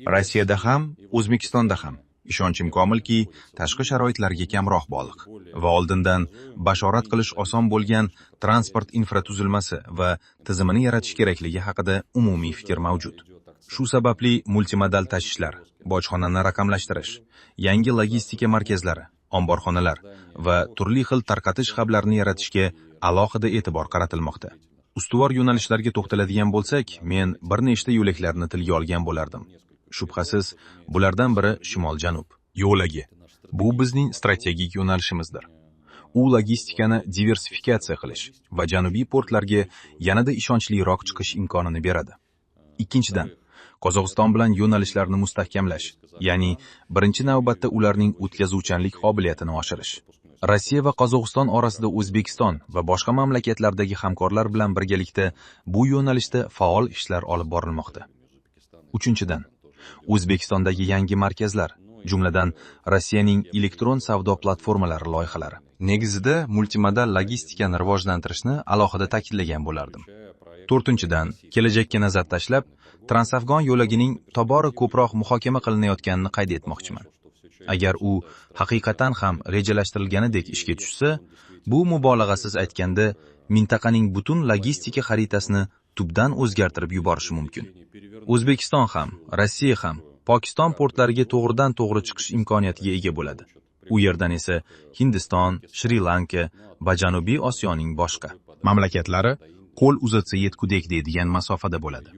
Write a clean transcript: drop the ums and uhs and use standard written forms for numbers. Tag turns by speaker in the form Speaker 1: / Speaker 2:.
Speaker 1: Rossiyada ham, O'zbekistonda ham, ishonchim komilki, tashqi sharoitlarga kamroq bog'liq va oldindan bashorat qilish oson bo'lgan transport infratuzilmasi va tizimini yaratish kerakligi haqida umumiy fikr mavjud. Shu sababli multimodal tashishlar, bojxonani raqamlashtirish, yangi logistika markazlari, omborxonalar va turli xil tarqatish xablarini yaratishga alohida e'tibor qaratilmoqda. Ustuvor yo'nalishlarga to'xtaladigan bo'lsak, men bir nechta yo'laklarni tilga olgan bo'lardim. Shubhasiz, bulardan biri shimol-janub yo'lagi. Bu bizning strategik yo'nalishimizdir. U logistikani diversifikatsiya qilish va janubiy portlarga yanada ishonchliroq chiqish imkonini beradi. Ikkinchidan, Qozog'iston bilan yo'nalishlarni mustahkamlash, ya'ni birinchi navbatda ularning o'tkazuvchanlik qobiliyatini oshirish. Rossiya va Qozog'iston orasida O'zbekiston va boshqa mamlakatlardagi hamkorlar bilan birgalikda bu yo'nalishda faol ishlar olib borilmoqda. Uchinchidan, O'zbekistondagi yangi markazlar, jumladan Rossiyaning elektron savdo platformalari loyihalari negizida multimodal logistikani rivojlantirishni alohida ta'kidlagan bo'lardim. To'rtinchidan, kelajakka nazar tashlab, Transafg'on yo'lagining tobora ko'proq muhokama qilinayotganini qayd etmoqchiman. Agar u haqiqatan ham rejalashtirilganidek ishga tushsa, bu mubolag'asiz aytganda mintaqaning butun logistika xaritasini tubdan o'zgartirib yuborishi mumkin. O'zbekiston ham, Rossiya ham Pokiston portlariga to'g'ridan-to'g'ri chiqish imkoniyatiga ega bo'ladi. U yerdan esa Hindiston, Shri-Lanka va Janubiy Osiyoning boshqa mamlakatlari qo'l uzatsa yetgudek deydigan masofada bo'ladi.